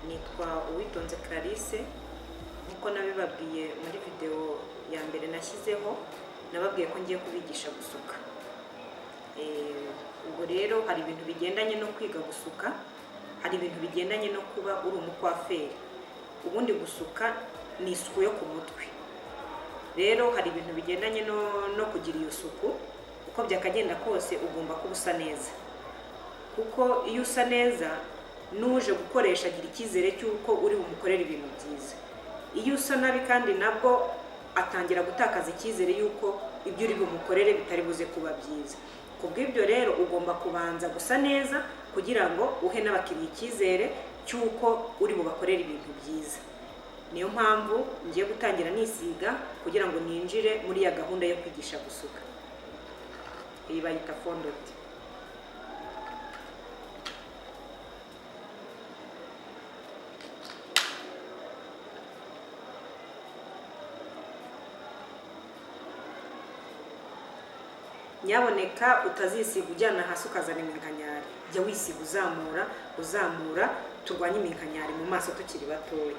Nitwa Uwitonze Clarisse. Nk'uko nabibabwiye muri videwo ya mbere nashyizeho, nababwiye ko ngiye kubigisha gusuka. Ubwo rero hari ibintu bigendanye no kwiga gusuka, hari ibintu bigendanye no kuba uri umukwaferi. Ubundi gusuka ni isuku yo ku mutwe. Rero hari ibintu bigendanye no kugira iyo suku. Uko byakagenda kose ugomba kuba usa neza, kuko iyo usa neza n'uje gukoresha agira icyizere cy'uko uri bumukorere ibintu byiza. Iyo usa nabi kandi nabwo atangira gutakaza icyizere y'uko ibyo uri bumukorere bitari buze kuba byiza. Ku bw'ibyo rero ugomba kubanza gusa neza kugira ngo uhe n'abakiriya icyizere cy'uko uri bubakorere ibintu byiza. Niyo mpamvu ngiye gutangira nisiga kugira ngo ninjire muri ya gahunda yo kwigisha gusuka. Iyi bayita fondoti. Nyaboneka utazisiga ujyana hasi ukazana iminkanyari. Jya wisiga uzamura uzamura, turwanye iminkanyari mu maso tukiri batoya.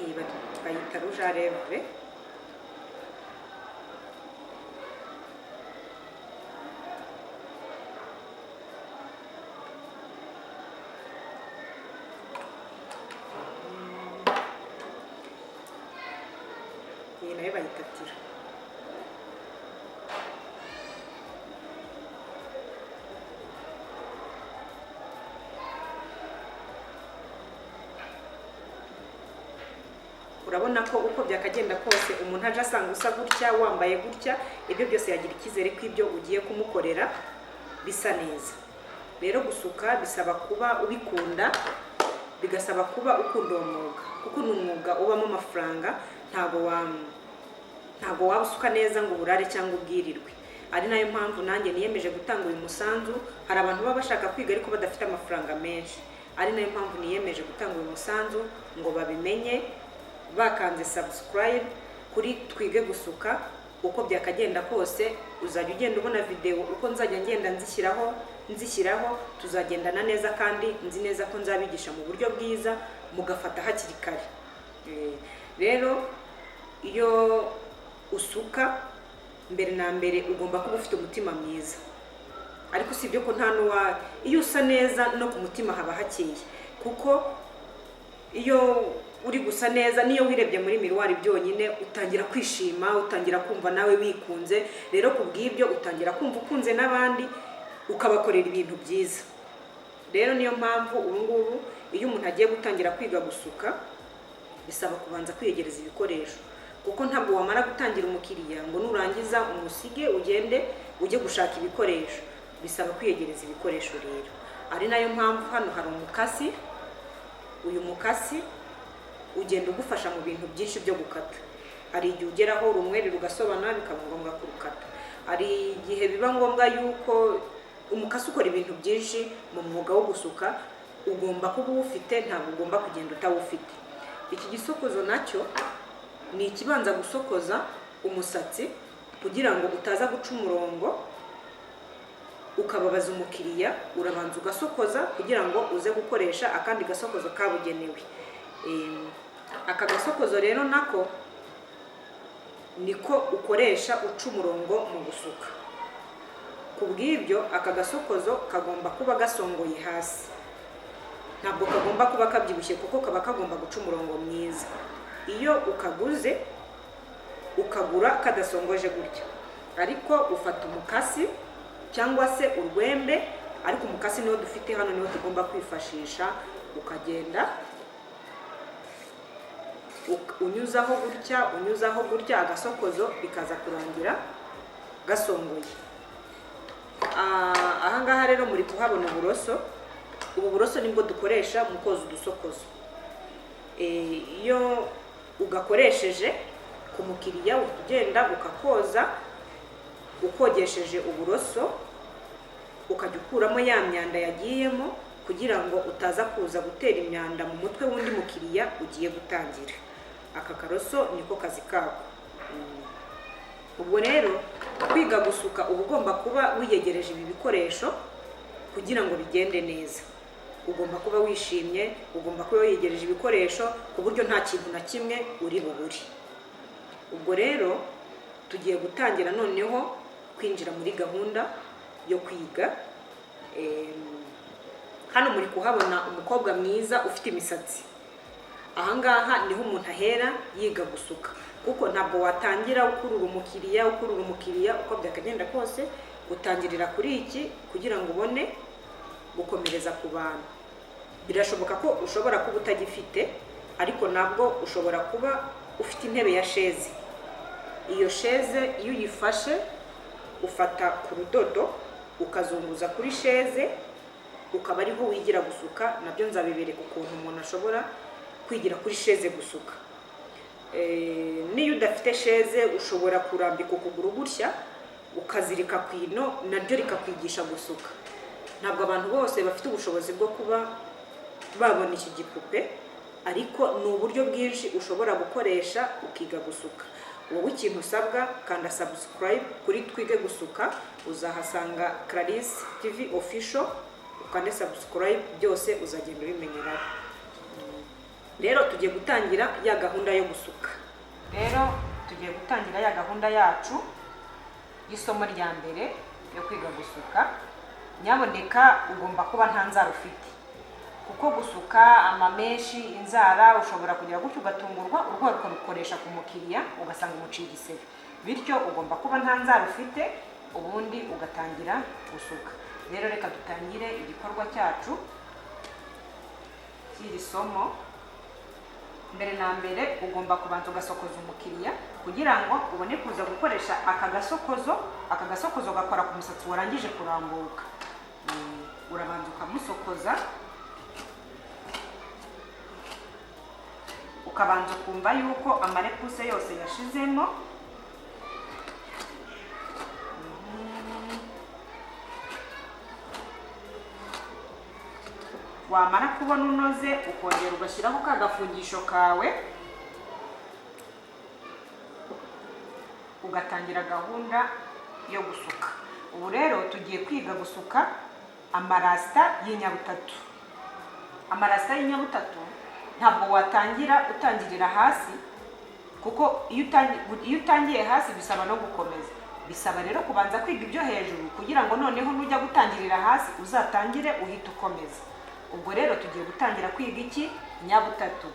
Iyi bayita rouge à lèvres. Iyi nayo bayita tiro. Urabona ko uko byakagenda kose umuntu aje asanga usa gutya, wambaye gutya, ibyo byose yagira icyizere ko ibyo ugiye kumukorera bisa neza. Rero gusuka bisaba kuba ubikunda, bigasaba kuba ukunda uwo mwuga, kuko ni umwuga ubamo amafaranga. Ntabwo waba usuka neza ngo uburare cyangwa ubwirirwe. Ari nayo mpamvu nanjye niyemeje gutanga uyu musanzu. Hari abantu baba bashaka kwiga ariko badafite amafaranga menshi, ari nayo mpamvu niyemeje gutanga uyu musanzu ngo babimenye bakanze subscribe kuri Twige Gusuka. Uko byakagenda kose uzajya ugenda ubona videwo uko nzajya ngenda nzishyiraho, tuzagendana neza kandi nzi neza ko nzabigisha mu buryo bwiza mugafata hakiri kare. Rero iyo usuka mbere na mbere ugomba kuba ufite umutima mwiza, ariko si ibyo ko nta n'uwa, iyo usa neza no ku mutima haba hakeye, kuko iyo uri gusa neza niyo wirebye muri miruwari byonyine utangira kwishima, utangira kumva nawe wikunze. Rero ku bw'ibyo utangira kumva ukunze n'abandi, ukabakorera ibintu byiza. Rero niyo mpamvu ubu ngubu iyo umuntu agiye gutangira kwiga gusuka bisaba kubanza kwiyegereza ibikoresho, kuko ntabwo wamara gutangira umukiriya ngo nurangiza umusige ugende ujye gushaka ibikoresho. Bisaba kwiyegereza ibikoresho rero. Ari nayo mpamvu hano hari umukasi. Uyu mukasi ugenda ugufasha mu bintu byinshi byo gukata. Hari igihe ugeraho urumweri rugasobana bikaba ngombwa kurukata. Hari igihe biba ngombwa yuko umukasi ukora ibintu byinshi mu mwuga wo gusuka, ugomba kuba uwufite, ntabwo ugomba kugenda utawufite. Iki gisokozo nacyo ni ikibanza gusokoza umusatsi kugira ngo utaza guca umurongo ukababaza umukiriya. Urabanza ugasokoza kugira ngo uze gukoresha akandi gasokozo kabugenewe. Aka gasokozo rero nako niko ukoresha uca umurongo mu gusuka. Ku bw'ibyo aka gasokozo kagomba kuba gasongoye hasi, ntabwo kagomba kuba kabyibushye kuko kaba kagomba guca umurongo mwiza. Iyo ukaguze ukagura kadasongoje gutya, ariko ufata umukasi cyangwa se urwembe, ariko umukasi niwo dufite hano, niwo tugomba kwifashisha, ukagenda unyuzaho gutya, unyuzaho gutya, agasokozo bikaza kurangira gasongoye. Aha ngaha rero muri kuhabona uburoso. Ubu buroso nibwo dukoresha mu koza udusokozo. Iyo ugakoresheje ku mukiriya ugenda ukakoza ukogesheje uburoso, ukajya ukuramo ya myanda yagiyemo kugira ngo utaza kuza gutera imyanda mu mutwe w'undi mukiriya ugiye gutangira. Aka karoso niko kazi kako. Ubwo rero kwiga gusuka uba ugomba kuba wiyegereje ibi bikoresho kugira ngo bigende neza. Ugomba kuba wishimye, ugomba kuba wiyegereje ibikoresho ku buryo nta kintu na kimwe uri bubure. Ubwo rero tugiye gutangira noneho kwinjira muri gahunda yo kwiga. Hano muri kuhabona umukobwa mwiza ufite imisatsi. Ahangaha niho umuntu ahera yiga gusuka, kuko ntabwo watangira ukurura umukiriya uko byakagenda kose, utangirira kuri iki kugira ngo ubone gukomereza ku bantu. Birashoboka ko ushobora kuba utagifite, ariko nabwo ushobora kuba ufite intebe ya sheze. Iyo sheze iyo uyifashe ufata ku rudodo ukazunguza kuri sheze, ukaba ariho wigira gusuka. Nabyo nzabibereka ukuntu umuntu ashobora kwigira kuri sheze gusuka. Niyo udafite sheze ushobora kurambika ukuguru gutya ukazirika ku ino, naryo rikakwigisha gusuka. Ntabwo abantu bose bafite ubushobozi bwo kuba babona iki gipupe, ariko ni uburyo bwinshi ushobora gukoresha ukiga gusuka. Wowe ikintu usabwa, kanda subscribe kuri Twige Gusuka, uzahasanga Clarisse TV Official, ukande subscribe, byose uzagenda ubimenyeraho. Rero tugiye gutangira ya gahunda yo gusuka. Rero tugiye gutangira ya gahunda yacu y'isomo rya mbere yo kwiga gusuka. Nyaboneka ugomba kuba nta nzara ufite, kuko gusuka amameshi, inzara, ushobora kugira gutyo ugatungurwa urwara ukarukoresha ku mukiriya ugasanga umuciye igisebe. Bityo ugomba kuba nta nzara ufite, ubundi ugatangira gusuka. Rero reka dutangire igikorwa cyacu cy'iri somo. Mbere na mbere ugomba kubanza ugasokoza umukiriya kugira ngo ubone kuza gukoresha aka gasokozo. Aka gasokozo gakora ku musatsi warangije kurambuka. Urabanza ukamusokoza, ukabanza ukumva yuko amarepuse yose yashizemo. Wamara kubona unoze ukongera ugashyiraho ka gafungisho kawe, ugatangira gahunda yo gusuka. Ubu rero tugiye kwiga gusuka amarasita y'inyabutatu. Amarasita y'inyabutatu ntabwo watangira utangirira hasi, kuko iyo utangiye hasi bisaba no gukomeza. Bisaba rero kubanza kwiga ibyo hejuru kugira ngo noneho nujya gutangirira hasi uzatangire uhita ukomeza. Ubwo rero tugiye gutangira kwiga iki? Inyabutatu.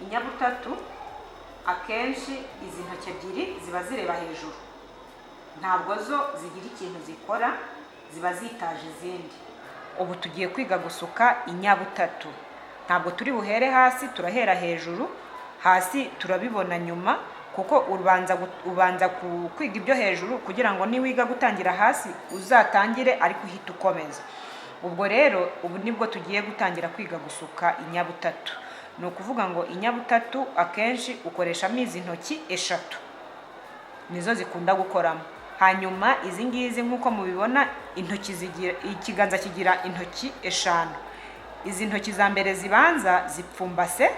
Inyabutatu akenshi izi ntoki ebyiri ziba zireba hejuru, ntabwo zo zigira ikintu zikora, ziba zitaje izindi. Ubu tugiye kwiga gusuka inyabutatu. Ntabwo turi buhere hasi, turahera hejuru. Hasi turabibona nyuma, kuko ubanza kwiga ibyo hejuru kugira ngo niwiga gutangira hasi uzatangire ariko uhita ukomeza. Ubwo rero ubu nibwo tugiye gutangira kwiga gusuka inyabutatu. Ni ukuvuga ngo inyabutatu akenshi ukoreshamo izi ntoki eshatu, nizo zikunda gukoramo. Hanyuma izi ngizi nk'uko mubibona, intoki zigira, ikiganza kigira intoki eshanu. Izi ntoki za mbere zibanza zipfumbase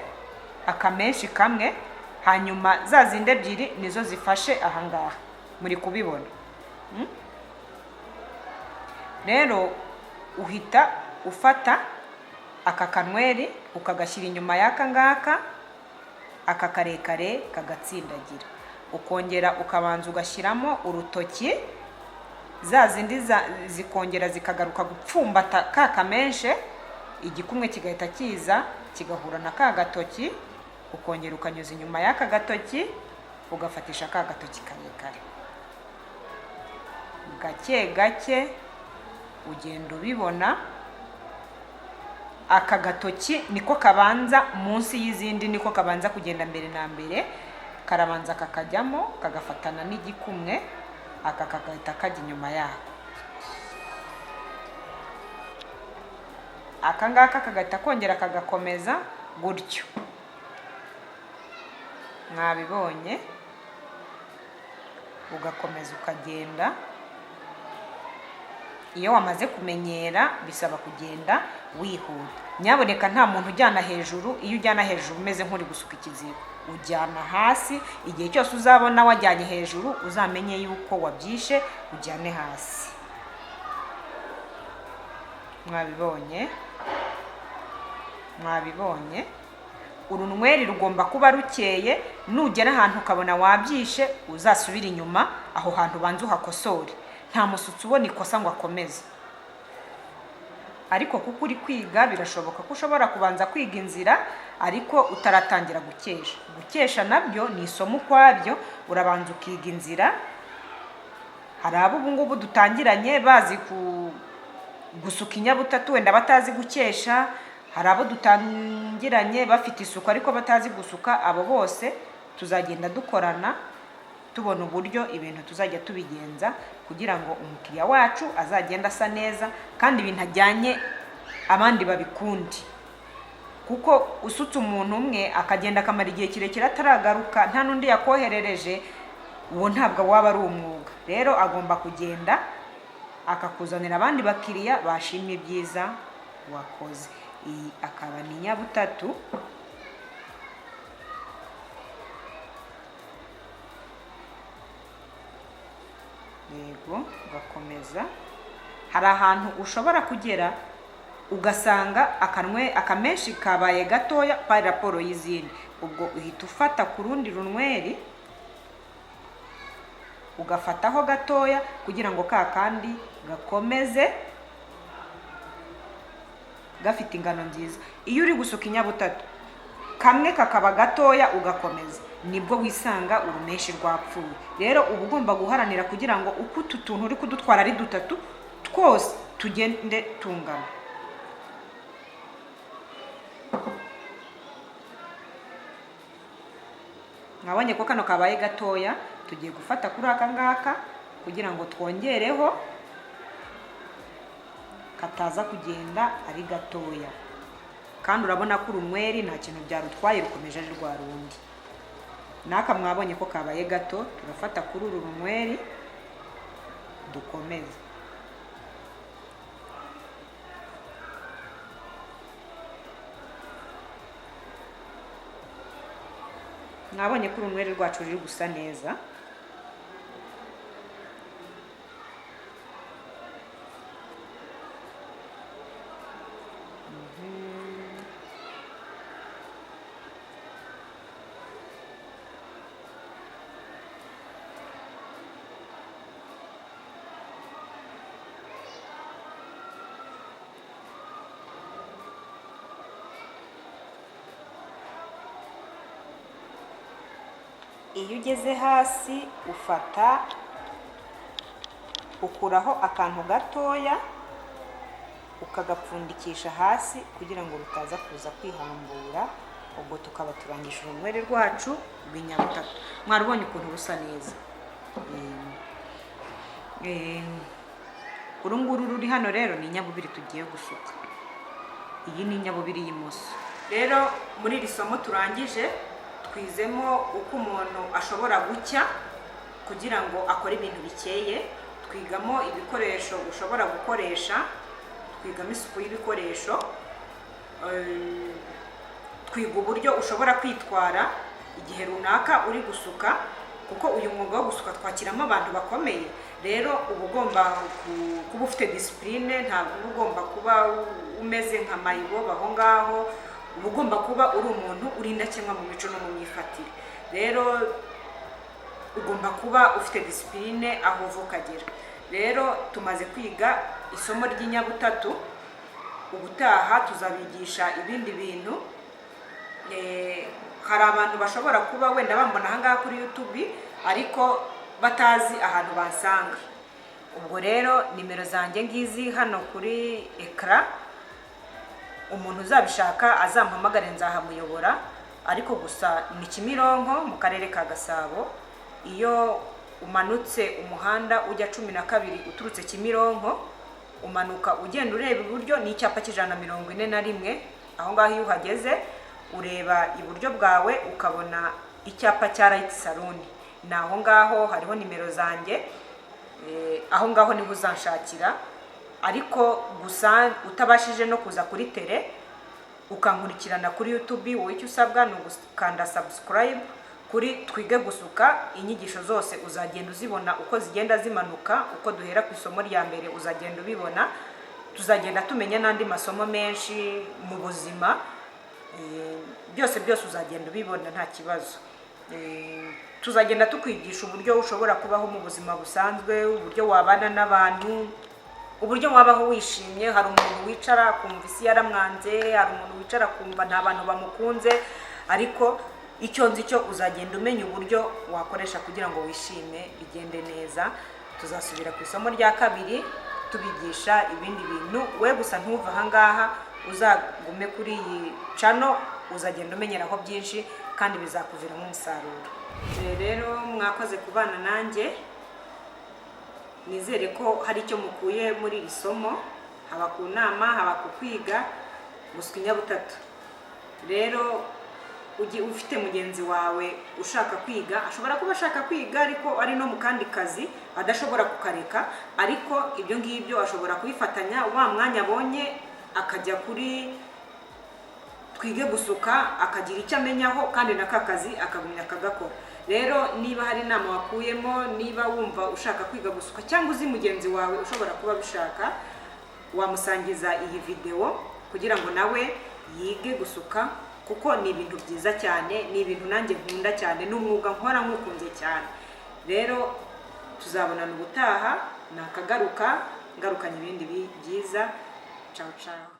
akamenshi kamwe, hanyuma za zindi ebyiri nizo zifashe ahangaha muri kubibona. Rero uhita ufata aka kanweri ukagashyira inyuma y'aka ngaka, aka karekare kagatsindagira, ukongera ukabanza ugashyiramo urutoki, za zindi zikongera zikagaruka gupfumbata ka kamenshe, igikumwe kigahita kiza kigahura na ka gatoki, ukongera ukanyuza inyuma y'aka gatoki ugafatisha ka gatoki karekare. Gake gake ugenda ubibona. Aka gatoki niko kabanza munsi y'izindi, niko kabanza kugenda mbere na mbere, karabanza kakajyamo kagafatana n'igikumwe, aka kagahita kajya inyuma yako. Aka ngaka kagahita kongera kagakomeza gutyo. Mwabibonye, ugakomeza ukagenda. Iyo wamaze kumenyera bisaba kugenda wihuta. Nyaboneka nta muntu ujyana hejuru, iyo ujyana hejuru umeze nk'uri gusuka ikiziba. Ujyana hasi, igihe cyose uzabona wajyanye hejuru uzamenye yuko wabyishe, ujyane hasi. Mwabibonye, mwabibonye. Urunweri rugomba kuba rukeye, nugera ahantu ukabona wabyishe uzasubire inyuma, aho hantu ubanze uhakosore. Nta musutsi ubona ikosa ngo akomeze. Ariko kuko uri kwiga birashoboka ko ushobora kubanza kwiga inzira ariko utaratangira gukesha. Gukesha nabyo ni isomo ukwabyo, urabanza ukiga inzira. Hari abo ubu ngubu dutangiranye bazi gusuka inyabutatu wenda batazi gukesha, hari abo dutangiranye bafite isuku ariko batazi gusuka. Abo bose tuzagenda dukorana tubona uburyo ibintu tuzajya tubigenza kugira ngo umukiriya wacu azagende asa neza kandi ibintu ajyanye abandi babikunde. Kuko usutse umuntu umwe akagenda akamara igihe kirekire ataragaruka nta n'undi yakoherereje, uwo ntabwo waba ari umwuga. Rero agomba kugenda akakuzanira abandi bakiriya bashimye ibyiza wakoze. Iyi akaba ni inyabutatu. Yego, ugakomeza. Hari ahantu ushobora kugera ugasanga akanwe akamenshi kabaye gatoya pari raporo y'izindi, ubwo uhita ufata ku rundi runweri ugafataho gatoya kugira ngo ka kandi gakomeze gafite ingano nziza. Iyo uri gusuka inyabutatu kamwe kakaba gatoya ugakomeza, nibwo wisanga urumeshi rwapfuye. Rero uba ugomba guharanira kugira ngo uko utu tuntu uri kudutwara ari dutatu twose tugende tungana. Mwabonye ko kano kabaye gatoya, tugiye gufata kuri aka ngaka kugira ngo twongereho kataza kugenda ari gatoya. Kandi urabona ko urunweri nta kintu byarutwaye, rukomeje ari rwa rundi. Naka mwabonye ko kabaye gato, turafata kuri uru runweri dukomeze. Mwabonye ko urunweri rwacu ruri gusa neza. Iyo ugeze hasi ufata ukuraho akantu gatoya ukagapfundikisha hasi kugira ngo rutaza kuza kwihambura. Ubwo tukaba turangije urunweri rwacu rw'inyabutatu. Mwarubonye ukuntu rusa neza. Uru nguru ruri hano rero ni inyabubiri tugiye gusuka. Iyi ni inyabubiri y'imoso. Rero muri iri somo turangije twizemo uko umuntu ashobora gucya kugira ngo akore ibintu bikeye, twigamo ibikoresho ushobora gukoresha, twigamo isuku y'ibikoresho, twiga uburyo ushobora kwitwara igihe runaka uri gusuka, kuko uyu mwuga wo gusuka twakiramo abantu bakomeye. Rero uba ugomba kuba ufite discipline, ntabwo uba ugomba kuba umeze nka mayibobo aho ngaho, uba ugomba kuba uri umuntu uri indakemwa mu mico no mu myifatire. Rero ugomba kuba ufite discipline aho uva ukagera. Rero tumaze kwiga isomo ry'inyabutatu, ubutaha tuzabigisha ibindi bintu. Hari abantu bashobora kuba wenda bambona aha ngaha kuri YouTube ariko batazi ahantu bansanga. Ubwo rero nimero zanjye ngizi hano kuri ekara, umuntu uzabishaka azampamagare nzahamuyobora, ariko gusa ni Kimironko mu karere ka Gasabo. Iyo umanutse umuhanda ujya 12 uturutse Kimironko, Umanuka ugenda ureba iburyo, ni icyapa cy'141. Aho ngaho iyo uhageze ureba iburyo bwawe ukabona icyapa cya Light Salon, ni aho ngaho. Hariho nimero zanjye. Aho ngaho niho uzanshakira. Ariko gusa utabashije no kuza kuri terrain, ukankurikirana kuri YouTube, wowe icyo usabwa ni ugukanda subscribe kuri Twige Gusuka. Inyigisho zose uzagenda uzibona uko zigenda zimanuka, uko duhera ku isomo rya mbere uzagenda ubibona. Tuzagenda tumenya n'andi masomo menshi mu buzima. Byose byose uzagenda ubibona, nta kibazo. Tuzagenda tukwigisha uburyo ushobora kubaho mu buzima busanzwe, uburyo wabana n'abantu, uburyo wabaho wishimye. Hari umuntu wicara akumva isi yaramwanze, hari umuntu wicara akumva nta bantu bamukunze, ariko icyo nzi cyo uzagenda umenya uburyo wakoresha kugira ngo wishime, bigende neza. Tuzasubira ku isomo rya kabiri tubigisha ibindi bintu. We gusa ntuve ahangaha, uzagume kuri iyi channel, uzagenda umenyeraho byinshi kandi bizakuviramo umusaruro. Rero mwakoze kubana nanjye, nizere ko hari icyo mukuye muri iri somo, haba ku nama, haba ku kwiga gusuka inyabutatu. Rero ujye ufite mugenzi wawe ushaka kwiga, ashobora kuba ashaka kwiga ariko ari no mu kandi kazi adashobora kukareka, ariko ibyo ngibyo ashobora kubifatanya, wa mwanya abonye akajya kuri Twige Gusuka akagira icyo amenyaho, kandi na ka kazi akagumya akagakora. Rero niba hari inama wakuyemo, niba wumva ushaka kwiga gusuka cyangwa uzi mugenzi wawe ushobora kuba abishaka, wamusangiza iyi videwo kugira ngo nawe yige gusuka, kuko ni ibintu byiza cyane, ni ibintu nanjye nkunda cyane, ni umwuga nkora nkukunze cyane. Rero tuzabonana ubutaha, nakagaruka ngarukanye ibindi byiza. Ciao ciao.